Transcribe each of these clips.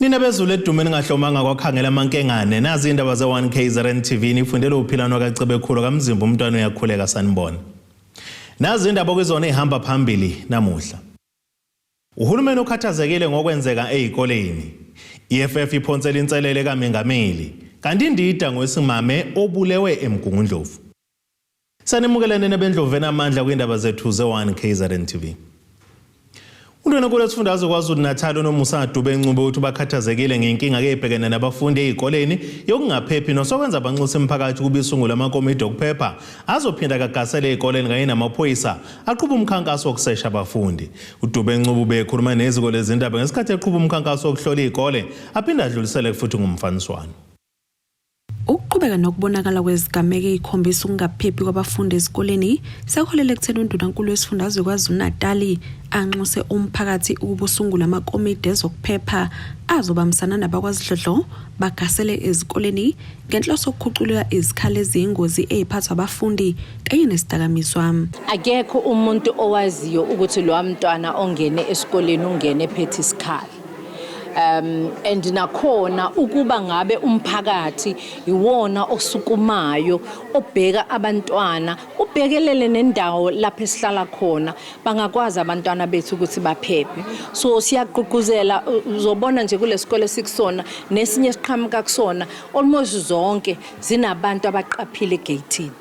Nina bezulu edume ningahlomanga kwakhangela amankengane. Nazi indaba ze-1 KZN TV, nifundele uphilano kaCebekhulu kaMzimba, umntwana uyakhuleka. Sanibona. Nazi indaba okuyizona ey'hamba phambili namuhla. Uhulumeni ukhathazekile ngokwenzeka ey'koleni. EFF iphonsela inselele kaMengameli. Kanti indida ngowesimame obulewe eMgungundlovu. Sanimukelene nebendlovu enamandla kwindaba zethu ze-1 KZN TV. Undunankulu wesifundazwe KwaZulu-Natal uNomusa Dube Ncube uthi bakhathazekile ngenkinga ebhekene nabafundi ey'koleni yokungaphephi nosokwenza banxusa imiphakathi ukuba isungule amakomidi okuphepha azophinda kagasele ey'koleni kanye namaphoyisa aqhuba umkhankaso wokusesha abafundi. UDube Ncube ubekhuluma neziko lezindaba ngesikhathi eqhuba umkhankaso wokuhlola iy'kole aphinde adlulisele futhi ngumfaniswano. Ukuqhubeka nokubonakala kwezigameko ey'khombisa ukungaphephi kwabafundi ezikoleni sekuholele ekutheni undunankulu wesifundazwe KwaZulu-Natali anxuse umphakathi ukuba usungule amakomidi ezokuphepha azobambisana nabakwazidlodlo bagasele ezikoleni ngenhloso yokukhuculula izikhali eziyingozi ey'phathwa abafundi kanye nesidakamizwa. Akekho umuntu owaziyo ukuthi lo mntwana ongene esikoleni ungene ephethe isikhali. And nakhona ukuba ngabe umphakathi iwona osukumayo, obheka abantwana, ubhekelele nendawo lapho esihlala khona, bangakwazi abantwana bethu ukuthi baphephe. So siyagqugquzela, uzobona nje kule sikole sikusona nesinye esiqhamuka kusona, almost zonke zinabantu abaqaphile egeyithini.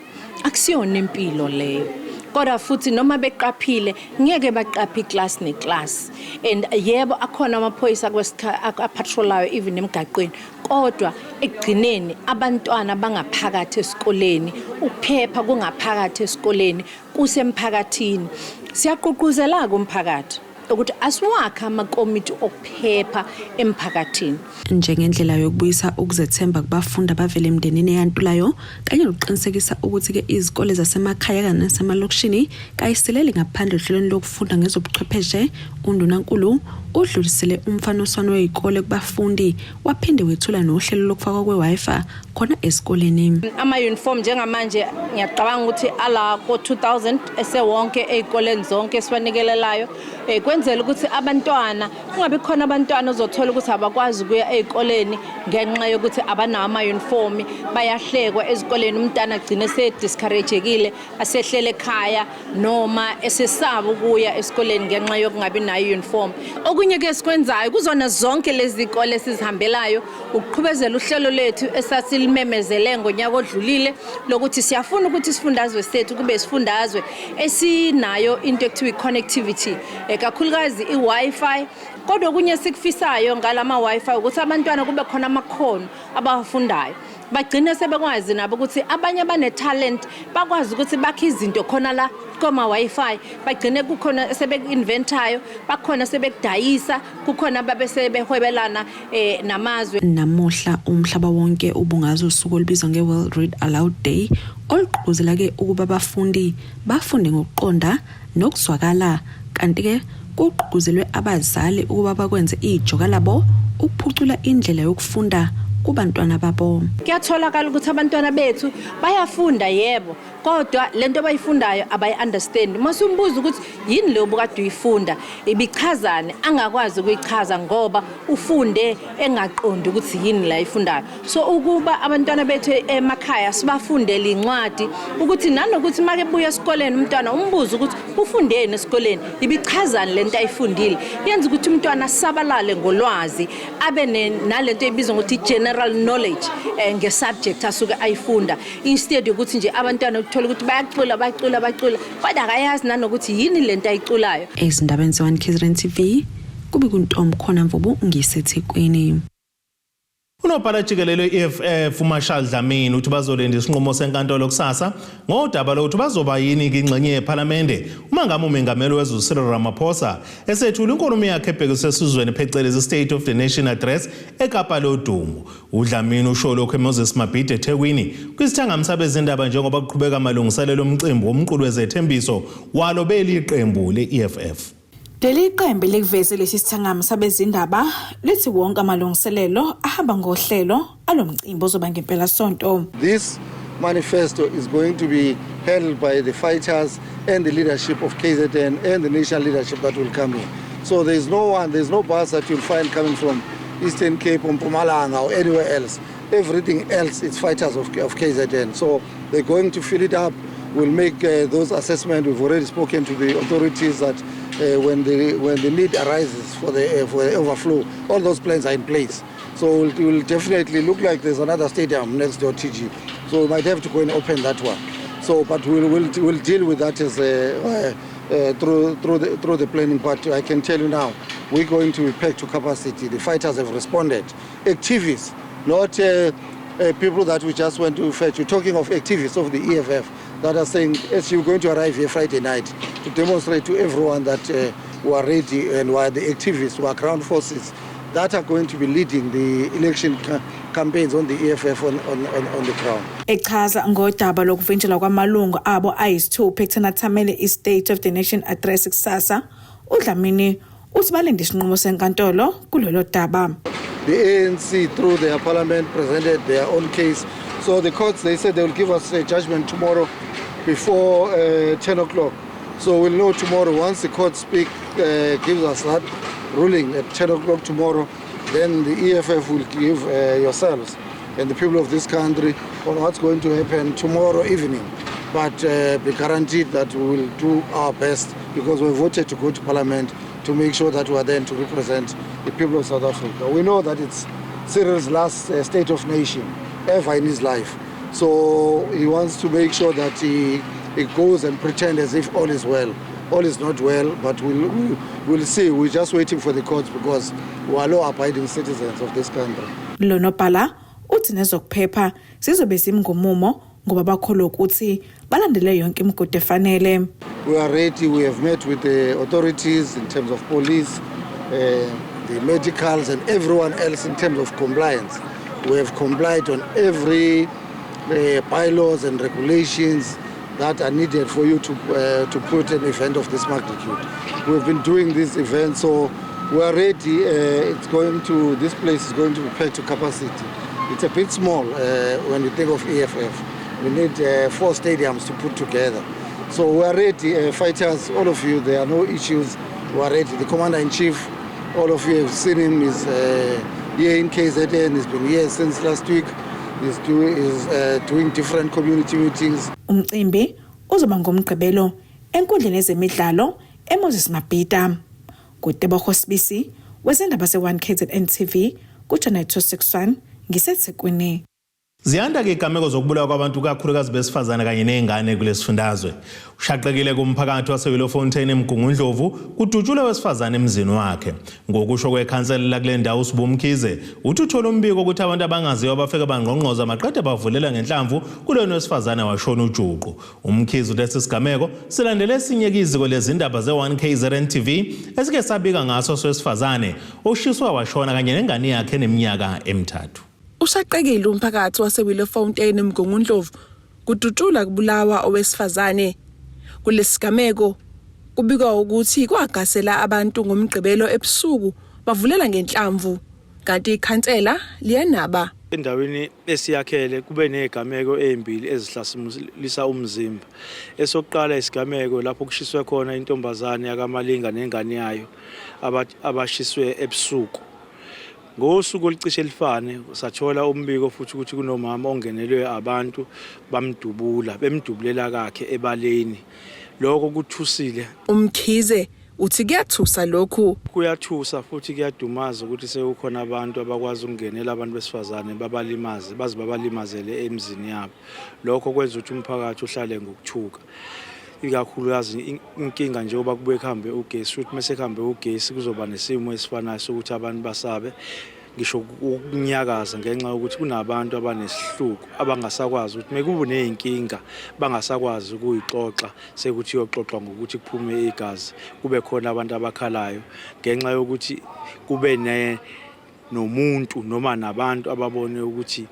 Akusiyona impilo leyo, kodwa futhi noma beqaphile ngeke baqaphe iclass neclass. And yebo, akhona amaphoyisa apatrolayo even emgaqweni, kodwa ekugcineni abantwana bangaphakathi esikoleni, ukuphepha kungaphakathi esikoleni, kusemphakathini. Siyagqugquzela-ke umphakathi ukuthi asiwakhe amakomiti okuphepha emphakathini. Njengendlela yokubuyisa ukuzethemba kubafundi abavela emndenini eyantulayo kanye nokuqinisekisa ukuthi-ke izikole zasemakhaya kanye nasemalokishini kayisileli ngaphandle ohlelweni lokufunda ngezobuchwepheshe, undunankulu udlulisele umfaniswano wey'kole kubafundi waphinde wethula nohlelo lokufakwa kwe-Wi-Fi khona esikoleni. Ama-uniform njengamanje ngiyacabanga ukuthi ala ko-2000 esewonke ey'koleni zonke esiwanikelelayo, kwenzela ukuthi abantwana kungabi khona abantwana ozothola ukuthi abakwazi ukuya ey'koleni ngenxa yokuthi abanawo ama-uniform, bayahlekwa ezikoleni, umntana agcine ese-discouragekile, asehlele ekhaya noma esesaba ukuya esikoleni ngenxa yokungabi nayo i-uniform. Okunye-ke esikwenzayo kuzona zonke lezi zikole esizihambelayo ukuqhubezela uhlelo lethu esasilimemezele ngonyaka odlulile lokuthi siyafuna ukuthi isifundazwe sethu kube isifundazwe esinayo into ekuthiwa i-connectivity, kakhulukazi i-Wi-Fi. Kodwa okunye esikufisayo ngalama Wi-Fi ukuthi abantwana kube khona amakhono abawafundayo, bagcine sebekwazi nabo ukuthi abanye abane-talent bakwazi ukuthi bakhe izinto khona la koma Wi-Fi, bagcine kukhona sebeku-inventayo, bakhona sebekudayisa, kukhona ababe sebehwebelana namazwe. Namuhla umhlaba wonke ubungaza usuku olubizwa nge-World Read Aloud Day, olugqugquzela-ke ukuba abafundi bafunde ngokuqonda nokuzwakala, kanti-ke kugqugquzelwe abazali ukuba bakwenze ijoka labo ukuphucula indlela yokufunda kubantwana babo. Kuyatholakala ukuthi abantwana bethu bayafunda, yebo, kodwa lento abayifundayo abayi-understand. Mase umbuza ukuthi yini leyo obukade uyifunda, ibichazane, angakwazi ukuyichaza ngoba ufunde engaqondi ukuthi yini la ayifundayo. So ukuba abantwana bethu emakhaya sibafundele incwadi ukuthi nanokuthi make buya esikoleni umntwana umbuze ukuthi ufundeni esikoleni, ibichazane lento ayifundile, yenza ukuthi umntwana asabalale ngolwazi, abe nalento ebizwa ngokuthi general knowledge nge-subject asuke ayifunda, instead yokuthi nje abantwana uthola ukuthi bayacula, bacula, bacula, kodwa akayazi nanokuthi yini lento ayiculayo. Ezindabeni ze-1 KZN TV, kube kuntombi khona Mvubu, ngiseThekwini. Unobhala jikelele we-EFF uMarshall Dlamini uthi bazolinda isinqumo senkantolo kusasa ngodaba lokuthi bazoba yini ingxenye yephalamende uma ngabe umengameli wezwe Cyril Ramaphosa esethula inkulumo yakhe ebhekiswe esizweni, phecelezi State of the Nation Address, eKapa lodumo. UDlamini usho lokhu eMoses Mabhida eThekwini kwisithangami sabezindaba njengoba kuqhubeka amalungiselelo omcimbi womqulu wezethembiso walo beliqembu le-EFF. Leli qembu likuveze lesi sithangami sabezindaba lithi wonke amalungiselelo ahamba ngohlelo alomcimbi ozoba ngempelasonto. This manifesto is going to be handled by the fighters and the leadership of KZN and the national leadership that will come here. So there's no one, there's no bus that you'll find coming from Eastern Cape, or Mpumalanga, or anywhere else. Everything else is fighters of KZN. So they're going to fill it up. We'll make those assessments. We've already spoken to the authorities that when the need arises for the overflow, all those plans are in place. So it will definitely look like there's another stadium next door, TG. So we might have to go and open that one. So, but we'll deal with that as a, through the planning. But I can tell you now, we're going to be packed to capacity. The fighters have responded. Activists, not people that we just went to fetch. We're talking of activists of the EFF that are saying, as you're going to arrive here Friday night to demonstrate to everyone that we are ready and we are the activists, we are ground forces that are going to be leading the election campaigns on the EFF on the ground. Echaza ngodaba lokuvinjelwa kwamalungu abo ayisithupha ekutheni athamele i-State of the Nation Address kusasa, uDlamini uthi balinde isinqumo senkantolo kulolo daba. The ANC, through their parliament, presented their own case. So the courts, they said they will give us a judgment tomorrow before 10 o'clock. So we'll know tomorrow. Once the court gives us that ruling at 10 o'clock tomorrow, then the EFF will give yourselves and the people of this country on what's going to happen tomorrow evening. But be guaranteed that we will do our best because we voted to go to parliament to make sure that we are there to represent the people of South Africa. We know that it's Cyril's last state of nation ever in his life. So he wants to make sure that he goes and pretend as if all is well. All is not well, but we'll see. We're just waiting for the courts because we are law-abiding citizens of this country. Lo nobhala uthi nezokuphepha zizobe zimi ngomumo ngoba bakholwa ukuthi balandele yonke imigudu efanele. We are ready. We have met with the authorities in terms of police, the medicals, and everyone else in terms of compliance. We have complied on every bylaws and regulations that are needed for you to put an event of this magnitude. We've been doing this event, so we are ready. This place is going to be packed to capacity. It's a bit small when you think of EFF. We need four stadiums to put together. So we are ready, fighters, all of you, there are no issues. We are ready. The commander-in-chief, all of you have seen him, he's here in KZN, he's been here since last week. He's doing different community meetings. Umcimbi uzoba ngomgqibelo enkundleni yezemidlalo eMoses Mabhida. KuTebogo Sibisi wezindaba ze-1 KZN TV ku-Channel 261 ngiseThekwini. Ziyanda ke izigameko zokubulawa kwabantu, kakhulukazi besifazane kanye nezingane kulesifundazwe. Ushaqekile kumphakathi waseWillowfontein eMgungundlovu kudutshulwe wesifazane emzini wakhe. Ngokusho kwekhansela lakule ndawo uSibu Mkhize, uthi uthola umbiko ukuthi abantu abangaziwa bafike bangqongqoza maqede bavulela ngenhlamvu kulona wesifazane washona ujuqu. UMkhize uthi sigameko silandele esinye iziko lezindaba ze-1 KZN TV esike sabika ngaso sowesifazane oshiswa washona kanye nengane yakhe eneminyaka emithathu. Ushaqekile umphakathi waseWillowfontein eMgungundlovu kudutshulwa kubulawa owesifazane. Kulesigameko kubikwa ukuthi kwagasela abantu ngomgqibelo ebusuku bavulela ngenhlamvu, kanti ikhansela liyanaba. Endaweni esiyakhele kube nezigameko ezimbili ezihlasimulisa umzimba. Esokuqala isigameko lapho kushiswe khona intombazane yakamalinga nengane yayo abashiswe ebusuku. Ngosuku olucishe lifane sathola umbiko futhi ukuthi kunomama ongenelwe abantu bamdubula, bemdubulela kakhe ebaleni. Lokho kuthusile. UMkhize uthi kuyathusa lokhu. Kuyathusa futhi kuyadumaza ukuthi sekukhona abantu abakwazi ukungenela abantu besifazane babalimaze, baze babalimazele emzini yabo. Lokho kwenza ukuthi umphakathi uhlale ngokuthuka, ikakhulukazi inkinga njengoba kubuye kuhambe ugesi, futhi mase kuhambe ugesi kuzoba nesimo esifanayo sokuthi abantu basabe ngisho ukunyakaza ngenxa yokuthi kunabantu abanesihluku abangasakwazi ukuthi mekube ney'nkinga bangasakwazi ukuyixoxa, sekuthi iyoxoxwa ngokuthi kuphume igazi, kube khona abantu abakhalayo ngenxa yokuthi kube ne nomuntu noma nabantu ababone ukuthi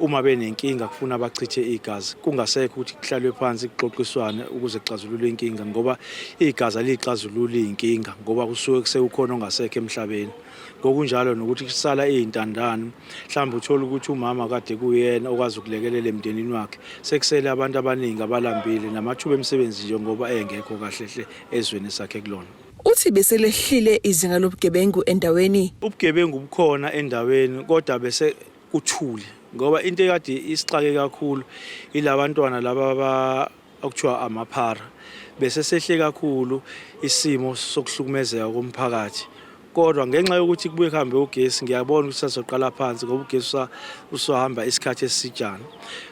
uma benenkinga kufuna bachithe igazi, kungasekho ukuthi kuhlalwe phansi kuxoxiswane ukuze kuxazululwe inkinga, ngoba igazi aliyixazululi iy'nkinga, ngoba kusuke sekukhona ongasekho emhlabeni. Ngokunjalo nokuthi kusala iy'ntandane, mhlawumbe uthole ukuthi umama kade kuyena okwazi ukulekelela emndenini wakhe, sekusele abantu abaningi abalambile namathuba emisebenzi njengoba engekho kahle hle ezweni esakhe kulona. Uthi Uthi beselehlile izinga lobugebengu endaweni. Ubugebengu bukhona endaweni kodwa bese kuthule ngoba into ekade isixake kakhulu ilabantwana laba okuthiwa amaphara. Bese sehle kakhulu isimo sokuhlukumezeka komphakathi. Kodwa ngenxa yokuthi kubuye kuhambe ugesi ngiyabona ukuthi sazoqala phansi ngoba ugesi usahamba isikhathi esijana.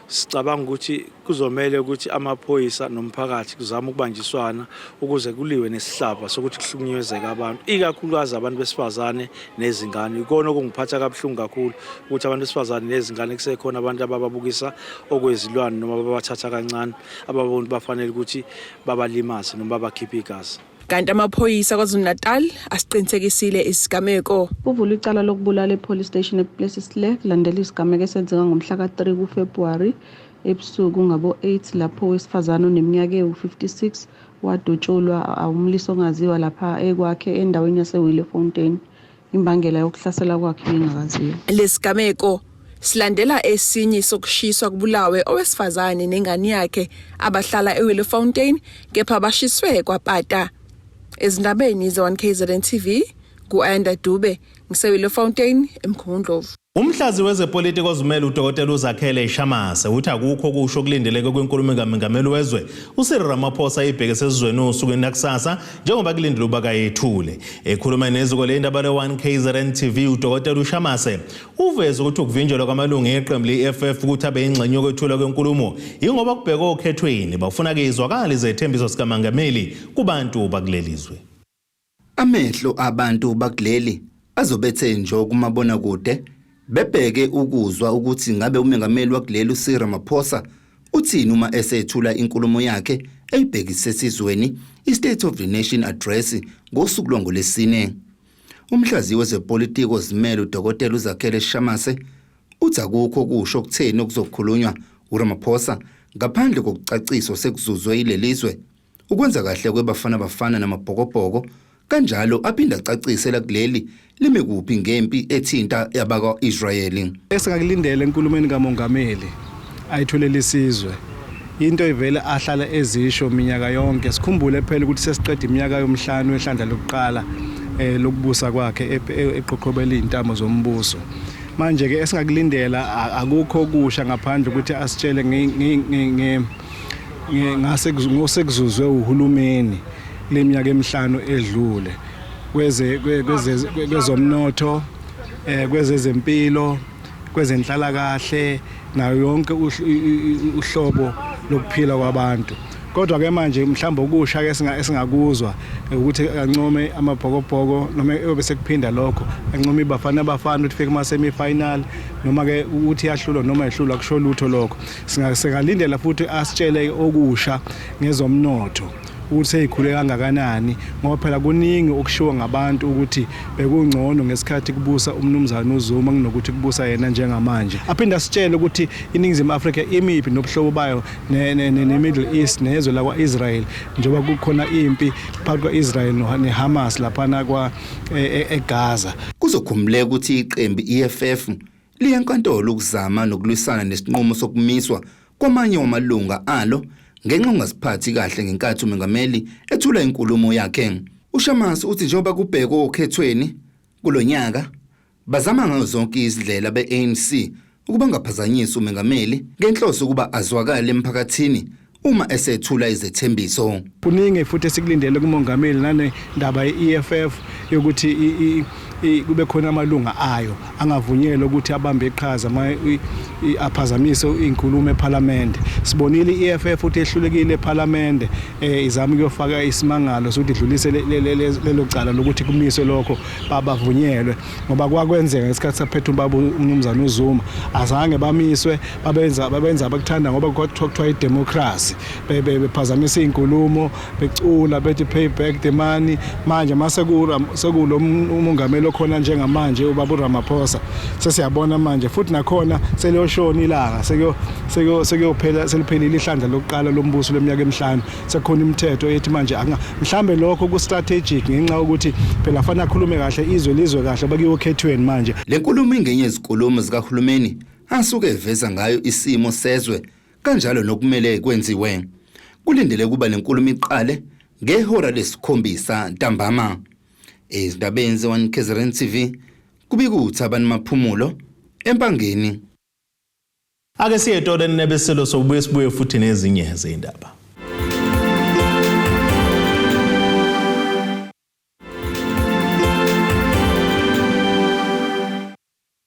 Sicabanga ukuthi kuzomele ukuthi amaphoyisa nomphakathi kuzame ukubanjiswana ukuze kuliwe nesihlava sokuthi kuhlukunyezeke abantu, ikakhulukazi abantu besifazane nezingane. Ikona okungiphatha kabuhlungu kakhulu ukuthi abantu besifazane nezingane kusekhona abantu abababukisa okwezilwane noma babathatha kancane, ababona bafanele ukuthi babalimaze noma babakhiphe igazi. Kanti amaphoyisa KwaZulu-Natal asiqinisekisile isigameko. Kuvulwe icala lokubulala e-police station ePlessislaer kulandela isigameko esenzeka ngomhla ka-3 kuFebruwari ebusuku ngabo-8 lapho owesifazane oneminyaka ewu-56 wadutshulwa umlisa ongaziwa lapha ekwakhe endaweni yaseWillofontein. Imbangela yokuhlasela kwakhe ibingakaziwa. Lesigameko silandela esinye sokushiswa kubulawe owesifazane nengane yakhe abahlala eWillofontein kepha bashiswe kwapata. Ezindabeni ze-1KZN TV ku-Ayanda Dube ngiseWillofontein eMgungundlovu. Umhlazi wezepolitiki ozimele uDokotela uZakhele Shamase uthi akukho kusho kulindeleke kwenkulumo kaMengameli wezwe uCyril Ramaphosa ibhekise esizweni osukwini lakusasa njengoba kulindele ukuba kayethule. Ekhuluma neziko lendaba le-1KZN TV uDokotela uShamase uveze ukuthi ukuvinjelwa kwamalungu eqembu le-EFF ukuthi abe yingxenye yokwethulwa kwenkulumo yingoba kubhekwe okhethweni bafuna ke izwakale izethembiso sikaMengameli kubantu bakuleli zwe. Amehlo abantu bakuleli azobethe nje kumabonakude bebheke ukuzwa ukuthi ngabe umengameli wakuleli uCyril Ramaphosa uthini uma esethula inkulumo yakhe eyibhekise esizweni, i-State of the Nation Address, ngosuku lwangolesine. Umhlaziyi wezepolitiki ozimele uDokotela uZakhele Shamase uthi akukho kusho kutheni okuzokhulunywa uRamaphosa ngaphandle kokucaciswa sekuzuzwe ilelizwe, ukwenza kahle kweBafana Bafana namaBhokobhoko, kanjalo aphinde acacise lakuleli limi kuphi ngempi ethinta yabakwa-Israyeli. Esingakulindele enkulumeni kamongameli ayithulela isizwe, into ivele ahlala ezisho minyaka yonke. Sikhumbule phela ukuthi sesiqeda iminyaka yomhlanu ehlandla lokuqala lokubusa kwakhe eqoqobela iy'ntamo zombuso. Manje-ke esingakulindela akukho okusha ngaphandle ukuthi asitshele ngase ngosekuzuzwe uhulumeni kule minyaka emihlanu edlule kwezomnotho, kwezezempilo, kwezenhlalakahle nayo yonke uhlobo lokuphila kwabantu. Kodwa ke manje mhlawumbe okusha ke esingakuzwa ukuthi ancome amaBhokobhoko noma eyobe sekuphinda lokho, ancome iBafana Bafana ukuthi fike kuma semi final, noma ke ukuthi yahlulwa noma ehlulwa kusho lutho lokho. Singalindela futhi asitshele okusha ngezomnotho ukuthi seyikhule kangakanani, ngoba phela kuningi okushiwo ngabantu ukuthi bekungcono ngesikhathi kubusa umnumzane uZuma kunokuthi kubusa yena njengamanje. Aphinde asitshele ukuthi iNingizimu Afrika imiphi nobuhlobo bayo ne-Middle East nezwe lakwa-Israel, njengoba kukhona impi phakathi kwa-Israel neHamas laphana kwa eGaza. Kuzokhumbuleka ukuthi iqembu i-EFF liye enkantolo ukuzama nokulwisana nesinqumo sokumiswa kwamanye wamalunga alo ngenxa yokungaziphathi kahle ngenkathi umengameli ethula inkulumo yakhe. UShamase uthi njengoba kubhekwe okhethweni kulonyaka, bazama ngazo zonke izindlela be-ANC ukuba ngaphazanyisi umengameli ngenhloso ukuba azwakale emphakathini uma esethula izethembiso. Kuningi futhi esikulindele kumongameli, nanendaba ye-EFF yokuthi kube khona amalunga ayo angavunyelwa ukuthi abambe iqhaza aphazamise inkulumo ePhalamende. Sibonile i-EFF ukuthi ehlulekile ePhalamende, izama ukuyofaka isimangalo sokuthi idlulise lelo cala lokuthi kumiswe lokho babavunyelwe, ngoba kwakwenzeka ngesikhathi saphethe ubaba umnumzane uZuma, azange bamiswe, babenza abakuthanda ngoba kuthiwa idemocracy, bephazamisa iy'nkulumo, becula bethi pay back the money. Manje mase sekulo umongameli okhona njengamanje ubaba uRamaphosa, sesiyabona manje futhi nakhona seliyoshona ilanga, sekuyophela, seliphelile ihlandla lokuqala lombuso leminyaka emihlanu. Sekukhona imithetho ethi manje mhlambe lokho ku strategic ngenxa yokuthi phela fanele akhulume kahle izwe lizwe kahle bakuyokhethweni manje. Le nkulumo ingenye yezinkulumo zikahulumeni asuke eveza ngayo isimo sezwe kanjalo nokumele kwenziwe. Kulindele ukuba le nkulumo iqale ngehora lesikhombisa ntambama. Ezindabeni ze-1 KZN TV kubika uThabani Maphumulo eMpangeni. Ake siye etoleni nebesilo sokubuye sibuye futhi nezinye zezindaba.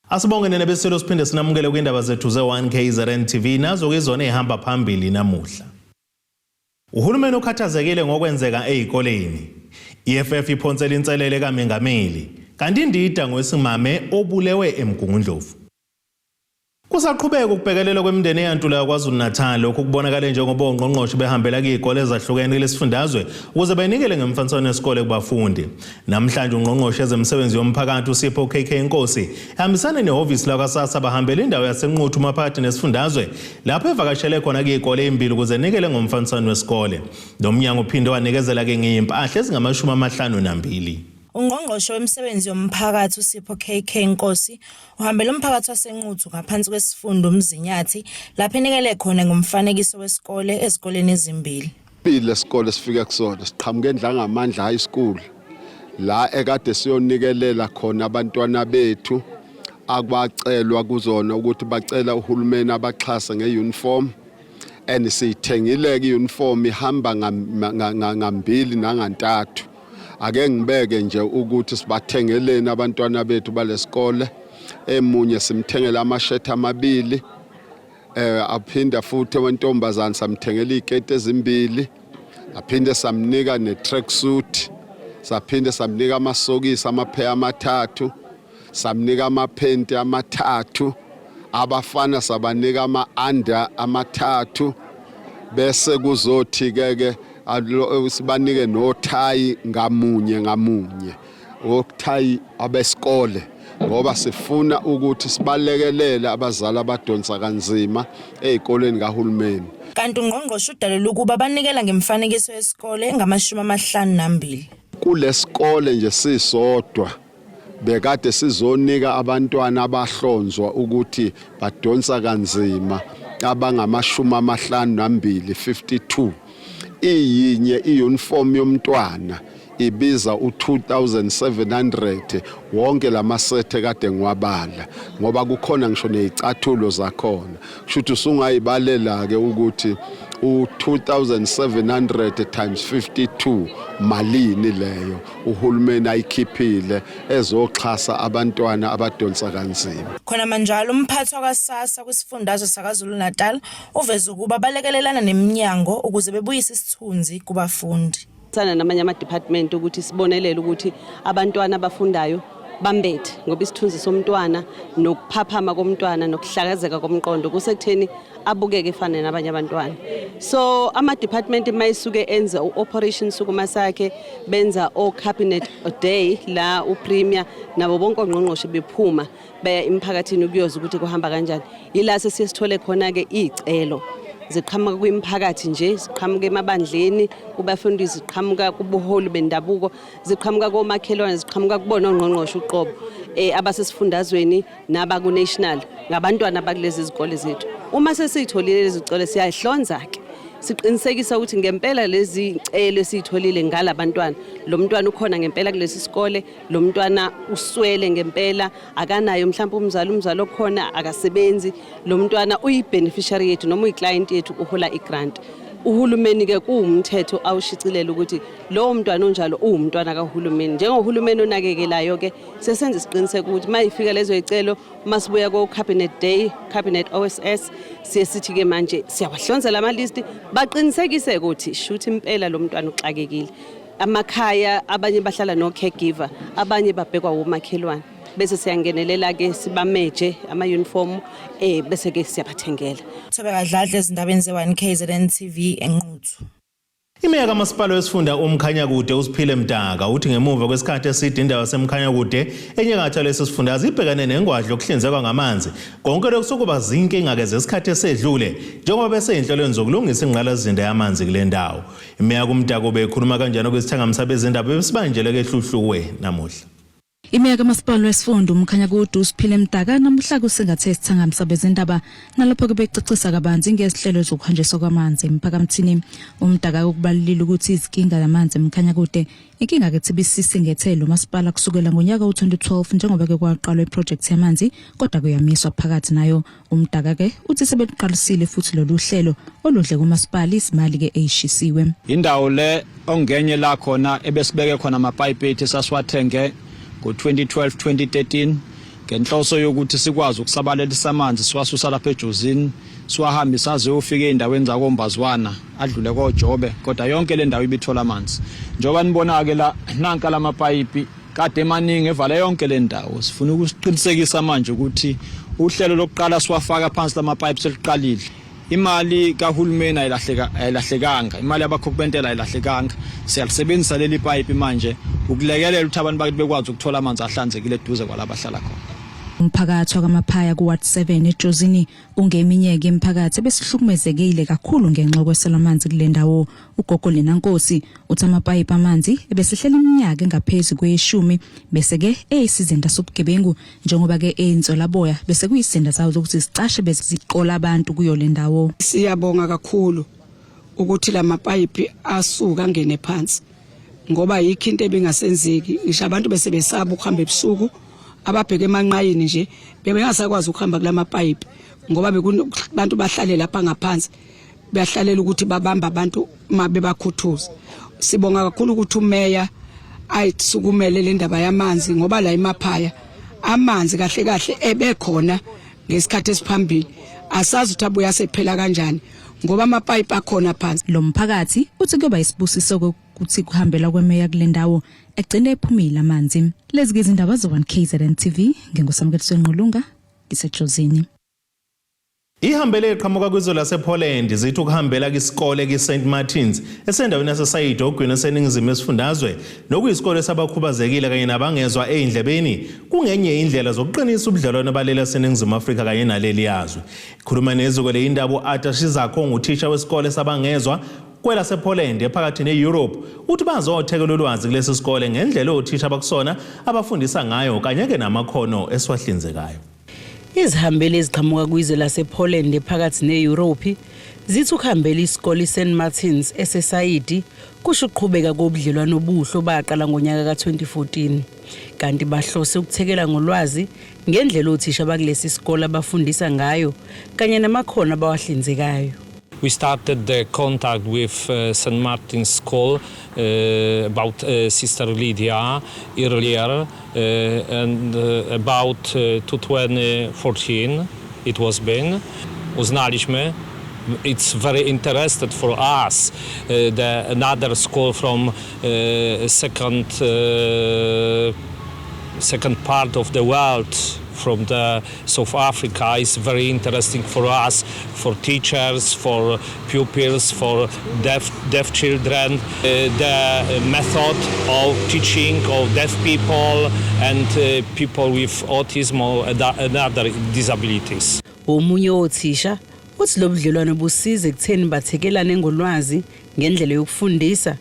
Asibonge nene besilo siphinde sinamukele kwindaba zethu ze-1 KZN TV nazo ke izona ezihamba phambili namuhla. Uhulumeni ukhathazekile ngokwenzeka ezikoleni. EFF iphonsela inselele kaMengameli kanti indida ngowesimame obulewe eMgungundlovu. Kusaqhubeka ukubhekelelwa kwemindeni eyantulayo KwaZulu-Natal. Lokhu kubonakale njengoba ongqongqoshe behambela kuy'kole ezahlukene kulesifundazwe ukuze benikele ngemfaniswano yesikole kubafundi. Namhlanje ungqongqoshe ezemisebenzi yomphakathi uSipho KK Nkosi ehambisane nehhovisi lakwaSASSA bahambela indawo yaseNquthu maphakathi nesifundazwe lapho evakashele khona kuy'kole ey'mbili ukuze enikele ngomfaniswano wesikole. Lo mnyango uphinde wanikezela-ke ngey'mpahla ezingama-52. Ungqongqoshe wemisebenzi yomphakathi uSipho KK Nkosi uhambele umphakathi waseNquthu ngaphansi kwesifunda uMzinyathi lapho enikele khona ngomfanekiso wesikole ezikoleni ezimbili. Lesikole sifike kusona siqhamuke eNdlangamandla High School la ekade siyonikelela khona abantwana bethu akwacelwa kuzona ukuthi bacela uhulumeni abaxhase ngeuniform and siyithengile-ke i-uniform ihamba ngambili nangantathu. Ake ngibeke nje ukuthi sibathengeleni abantwana bethu balesikole, emunye simthengela amashethi amabili, aphinda futhi wentombazane samthengela iziketi ezimbili, aphinde samnika ne-tracksuit, saphinde samnika amasokisi amapheya amathathu, samnika amaphenti amathathu, abafana sabanika ama-under amathathu, bese kuzothi ke ke sibanike nothayi ngamunye ngamunye, othayi abesikole, ngoba sifuna ukuthi sibalekelele abazali abadonsa kanzima ezikoleni kahulumeni. Kanti ungqongqoshe udalule ukuba banikela ngemfanekiso yesikole ngama-52. Kulesikole nje sisodwa bekade sizonika abantwana abahlonzwa ukuthi badonsa kanzima abangama-52, 52. Iyinye i-uniform yomntwana ibiza u-2700 wonke lamasethe kade ngiwabala, ngoba kukhona ngisho nezicathulo zakhona. Kusho ukuthi usungayibalela ke ukuthi u-2700 times 52 malini leyo uhulumeni ayikhiphile ezoxhasa abantwana abadonsa kanzima. Khona manjalo umphathi wakwaSASSA kwisifundazwe saKwaZulu-Natal uveze ukuba balekelelana neminyango ukuze bebuyise isithunzi kubafundi. Sana namanye ama-department ukuthi sibonelele ukuthi abantwana abafundayo bambethe, ngoba isithunzi somntwana nokuphaphama komntwana nokuhlakazeka komqondo kusekutheni abukeke efane nabanye abantwana. So ama-department mayisuke enza u-operation sukuma sakhe, benza o-cabinet day la uPremier nabo bonke ongqongqoshe bephuma beya emphakathini ukuyoza ukuthi kuhamba kanjani. Yila sesiye sithole khona-ke iy'celo ziqhamuka kwimiphakathi nje, ziqhamuka emabandleni kubafundisi, ziqhamuka kubuholi bendabuko, ziqhamuka komakhelwane, ziqhamuka kubona ongqongqoshe uqobo abasesifundazweni nabaku-national ngabantwana abakulezi zikole zethu. Uma sesiyitholile lezi zikole siyayihlonza-ke, siqinisekisa ukuthi ngempela lezi zicelo esiyitholile ngalabantwana, lo mntwana ukhona ngempela kulesi sikole, lo mntwana uswele ngempela, akanayo mhlawumbe umzali okhona akasebenzi, lo mntwana uyi-beneficiary yethu noma uyi-client yethu, uhola i-grant. Uhulumeni-ke kuwumthetho awushicilela ukuthi lowo mntwana onjalo uwumntwana kahulumeni. Njengohulumeni onakekelayo-ke sesenza isiqiniseko ukuthi uma ifika lezo yicelo, uma sibuya ko-cabinet day, cabinet OSS, siye sithi-ke manje siyawahlonza lama listi, baqinisekise ukuthi shuthi impela lo mntwana uxakekile. Amakhaya abanye bahlala no-caregiver, abanye babhekwa womakhelwane, bese siyangenelela-ke sibameje ama-uniform bese-ke siyabathengela. Thobeka Dladla ezindabeni ze-1 KZN TV eNquthu. Imeya kamasipala wesifunda uMkhanyakude uSiphile Mdaka uthi ngemuva kwesikhathi eside indawo yaseMkhanyakude enyakatho lesi sifundazwe ibhekane nengwadla yokuhlinzekwa ngamanzi. Konke lokhu sokuba zinkinga-ke zesikhathi esedlule njengoba beseyinhlelweni zokulungisa ingqalasizinda yamanzi kule ndawo. Imeya kuMdaka ubekhuluma kanjani kwisithangami sabezindaba besibanjeleke eHluhluwe namuhla. Imeya kaMasipala wesifunda uMkhanyakude uSiphile Mdaka namuhla kusingathe isithangami sabezindaba nalapho ke becacisa kabanzi ngezihlelo zokuhanjiswa kwamanzi emphakathini. UMdaka ukubalulile ukuthi izinkinga zamanzi eMkhanyakude inkinga ke thibisisingethe lo masipala kusukela ngonyaka u-2012 njengoba ke kwaqalwa iproject yamanzi kodwa kuyamiswa phakathi nayo. UMdaka ke uthi sebeluqalisile futhi lolu hlelo oludle kumasipala izimali ke eyishisiwe. Indawo le ongenye la khona ebesibeke khona amapayipi ethu esasiwathenge ngo-2012 2013 ngenhloso yokuthi sikwazi ukusabalalisa amanzi siwasusa lapha eJozini siwahambise aze ayofika ey'ndaweni zakoMbazwana adlule koJobe, kodwa yonke le ndawo ibithola amanzi. Njengoba nibona-ke la nanka lamapayipi kade emaningi evala yonke le ndawo. Sifuna ukusiqinisekisa manje ukuthi uhlelo lokuqala siwafaka phansi lamapayipi seliqalile. Imali kahulumeni ayilahleka ayilahlekanga, imali yabakhokhi bentela ayilahlekanga. Siyalisebenzisa leli payipi manje ukulekelela ukuthi abantu bakithi bekwazi ukuthola amanzi ahlanzekile eduze kwala bahlala khona. Umphakathi wakwaMaphaya ku-Ward 7 eJozini ungeminyeke imiphakathi ebesihlukumezekile kakhulu ngenxa yokwesela amanzi kule ndawo. Ugogo Lena Nkosi uthi amapayipi amanzi ebesehlela iminyaka engaphezu kweyeshumi bese-ke eyisizinda sobugebengu njengoba-ke eyintswelaboya bese kuyisizinda zawo zokuthi zicashe bese ziqola abantu kuyo le ndawo. Siyabonga kakhulu ukuthi la mapayipi asuka angene phansi ngoba yikho into ebingasenzeki, ngisho abantu bese besaba ukuhamba ebusuku, ababheke emanqayini nje bebengasakwazi ukuhamba kulamapayipi ngoba bekunabantu bahlale lapha ngaphansi bahlalela ukuthi babamba abantu uma bebakhuthuza. Sibonga kakhulu ukuthi umeya ayisukumele le ndaba yamanzi ngoba la emaphaya amanzi kahle kahle ebekhona ngesikhathi esiphambili, asazi ukuthi abuya sephela kanjani ngoba amapayipi akhona phansi. Lo mphakathi uthi kuyoba isibusiso ukuthi kuhambela kwemeya kule ndawo egcine ephumile amanzi. Lezi ke izindaba ze-1 KZN TV, nginguSamukeliso Ngqulunga, ngiseJozini. Ihambele eqhamuka kwizwe lasePoland zithi ukuhambela kwisikole ki-St Martins esendaweni yaseSayidi ogwini eseningizimu esifundazwe nokuyisikole sabakhubazekile kanye nabangezwa ey'ndlebeni kungenye indlela zokuqinisa ubudlelwano baleli laseNingizimu Afrika kanye naleli yazwe. Ikhuluma neziko le indaba u-Arthur Shizakho onguthisha wesikole sabangezwa kwelasePoland ephakathi ne-Europe uthi bazothekela ulwazi kulesi sikole ngendlela othisha abakusona abafundisa ngayo kanye-ke namakhono esiwahlinzekayo. Izihambeli eziqhamuka kwizwe lasePoland ephakathi neYurophi zithi ukuhambela isikole iSt Martins eseSayidi kusho ukuqhubeka kobudlelwano obuhle obaqala ngonyaka ka-2014 kanti bahlose ukuthekela ngolwazi ngendlela othisha bakulesi sikole abafundisa ngayo kanye namakhono abawahlinzekayo. We started the contact with St. Martin's School about Sister Lydia earlier and about 2014 it was been. Uznaliśmy it's very interested for us the another school from second part of the world, from the South Africa, is very interesting for us, for teachers, for pupils, for deaf children. The method of teaching of deaf people and people with autism or another disabilities. Omunye wothisha uthi lo budlelwano busiza ekutheni bathekelane ngolwazi ngendlela yokufundisa,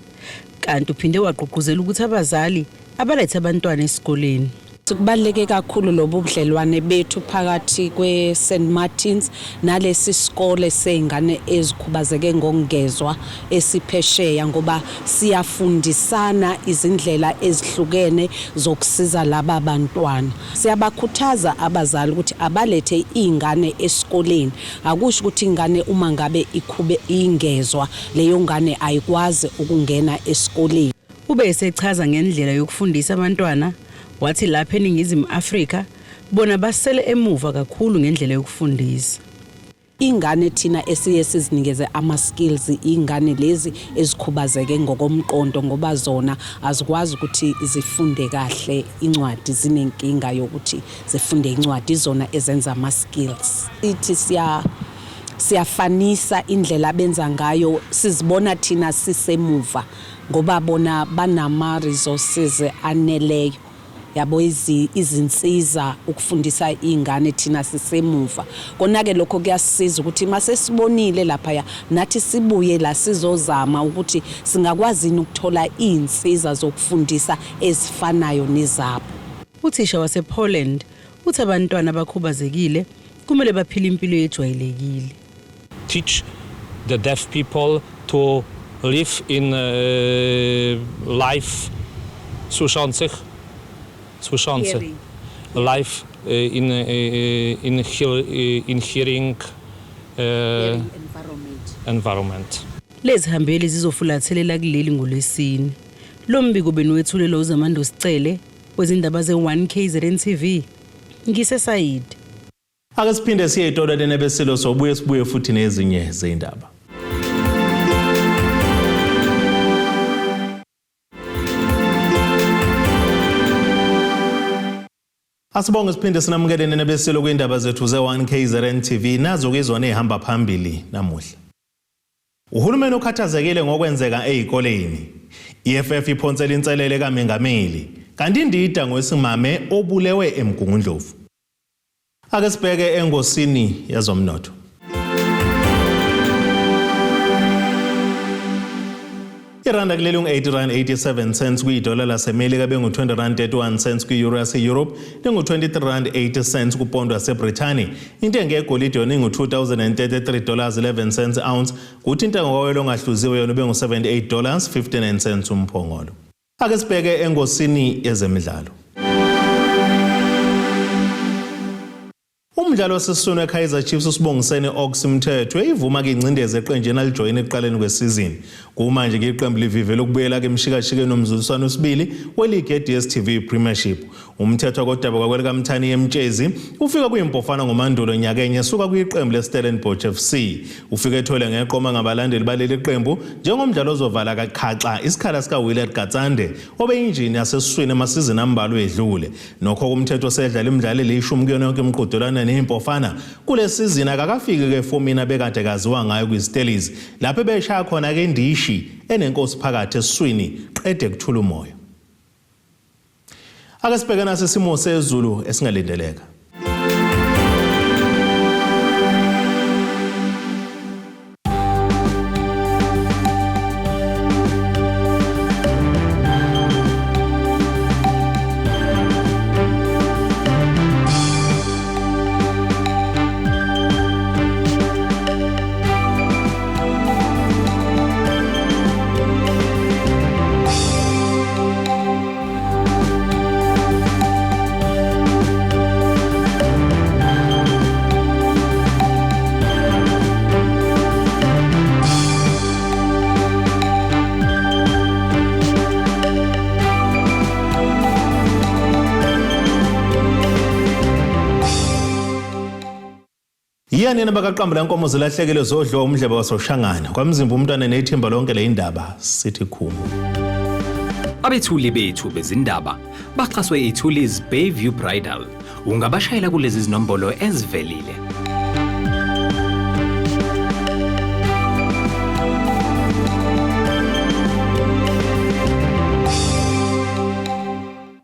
kanti uphinde wagqugquzela ukuthi abazali abalethe abantwana esikoleni. Kubaluleke kakhulu lobu budlelwane bethu phakathi kwe-St Martins nalesi sikole sey'ngane ezikhubazeke ngokungezwa esiphesheya, ngoba siyafundisana izindlela ezihlukene zokusiza laba bantwana. Siyabakhuthaza abazali ukuthi abalethe iy'ngane esikoleni. Akusho ukuthi ingane uma ngabe ikhube ingezwa leyo ngane ayikwazi ukungena esikoleni. Ube esechaza ngendlela yokufundisa abantwana, wathi lapha eNingizimu Afrika bona basele emuva kakhulu ngendlela yokufundisa. Ingane thina esiye sizinikeze ama-skills, ingane lezi ezikhubazeke ngokomqondo, ngoba zona azikwazi ukuthi zifunde kahle incwadi, zinenkinga yokuthi zifunde incwadi, izona ezenza ama-skills. Ithi siya siyafanisa indlela abenza ngayo, sizibona thina sisemuva ngoba bona banama resources aneleyo yabo, izinsiza ukufundisa iy'ngane, thina sisemuva. Kona-ke lokho kuyasisiza ukuthi mase sibonile laphaya nathi sibuye la sizozama ukuthi singakwazi yini ukuthola iy'nsiza zokufundisa ezifanayo nezabo. Uthisha wasePoland uthi abantwana abakhubazekile kumele baphile impilo ejwayelekile. Teach the deaf people to live in life słyszących, słyszący Hearing. Life in hearing environment. Lezi hambeli zizofulathelela kuleli ngoLwesine. Lo mbiko beniwethulelwa uZamando Sicele wezindaba ze-1 KZN TV. NgiseSayidi. Ake siphinde siye etolweni besilo, sobuye sibuye futhi nezinye zeyindaba. Asibonge, siphinde sinamukele nina besilo kwindaba zethu ze-1 KZN TV. Nazo ke izona ezihamba phambili namuhla. Uhulumeni ukhathazekile ngokwenzeka ezikoleni. EFF iphonsela inselele kaMengameli. Kanti indida ngowesimame obulewe eMgungundlovu. Ake sibheke engosini yezomnotho. Iranda kuleli ngu-80 rand 87 cents kwidola laseMelika, bengu-20 rand 31 cents kwi-euro yase-Europe, lingu-23 rand 80 cents kupondo yaseBrithani. Intengo yegolide yona ingu-2033 dollars 11 cents ounce, kuthi intengo kawoyela ongahluziwe yona bengu-78 dollars 59 cents umphongolo. Ake sibheke engosini yezemidlalo. Umdlalo wasesiswini weKaizer Chiefs uSibongiseni Ox Mthethwa uyayivuma ke ingcindezi eqenjini alijoyina ekuqaleni kwesizini. Kumanje ke iqembu livivele ukubuyela ke emshikashikeni nomzuliswano wesibili weligi ye-DStv Premiership. UMthethwa kodaba kwakwelikaMthani eMtshezi ufika kuyimpofana ngoMandulo nyakenye esuka kwiqembu leStellenbosch FC. Ufike ethwele ngeqoma ngabalandeli baleli qembu njengomdlalo ozovala kakhaxa isikhala sikaWillard Katsande obeyinjini yasesiswini emasizini ambalwa edlule. Nokho uMthethwa osedlala imidlalo elishumi kuyona yonke imiqhudelwano neyimpofana kule sizini akakafiki ke efomini abekade kaziwa ngayo kwiStellies, lapho ebeshaya khona ke indishi enenkosi phakathi esiswini qede kuthula umoya. Ake sibheke nasi isimo sezulu esingalindeleka. Yiyanini bakaqambula nkomo zilahlekile zodliwa umdlebe wasoshangana kwamzimba umntwana nethimba lonke le indaba sithi khumu. Abethuli bethu bezindaba baxhaswe iThulis Bayview Bridal. Ungabashayela kulezi zinombolo ezivelile.